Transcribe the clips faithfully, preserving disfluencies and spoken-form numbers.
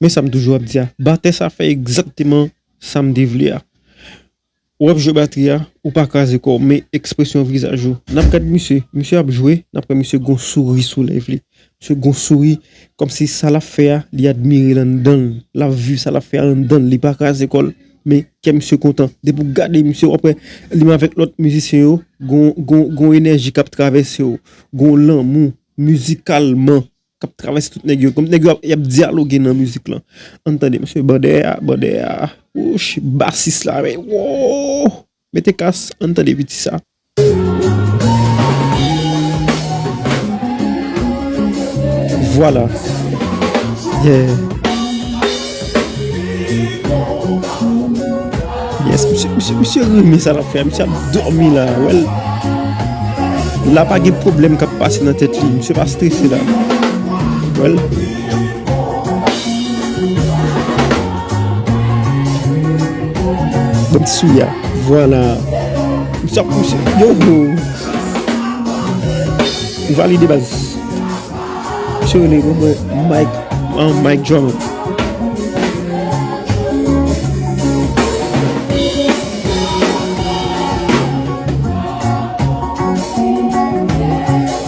Men sa m toujou ap di a, batè sa fè egzakteman sa m te vle a. W ap jwe batri a, ou pa kraze kò w, men ekspresyon vizaj ou. N ap gad misye, misye ap jwe, n ap wè misye gon souri sou lèv li. Misye gon souri, kòmsi sa l ap fè a, li admire l anndan l. L ap viv sa l ap fè a anndan l, li pa kraze kò l, men kè misye kontan. Depi w gade misye, w ap wè li menm avèk lòt mizisyen yo, gon, gon, gon enèji k ap travèse yo, gon lanmou mizikalman k ap travèse tout nèg yo. Kòm nèg yo ap, y ap dyaloge nan mizik lan. Ann tande, mesye, bandè a, bandè a. Wouch, basis la, men, wo! Mete kas, ann tande piti sa. Vwala. Yeah. Yes, misye, misye, misye renmen sa l ap fè a. Misye ap dòmi la, wè l. La pa gen pwoblèm k ap pase nan tèt li. Misye pa strese la. Wè l. Bon, ti sou ya. Vwala. Misye ap pouse. Yo, yo. Ou valide, baz. Misye rele pou mwen Mike, an, Mike Drummond.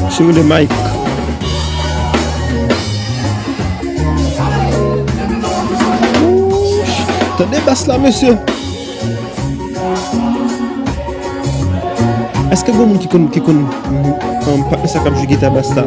Misye rele Mike. Tande bas la, mesye. Èske gen moun ki konn, ki konn, um, patnè sa k ap jwe gita bas la?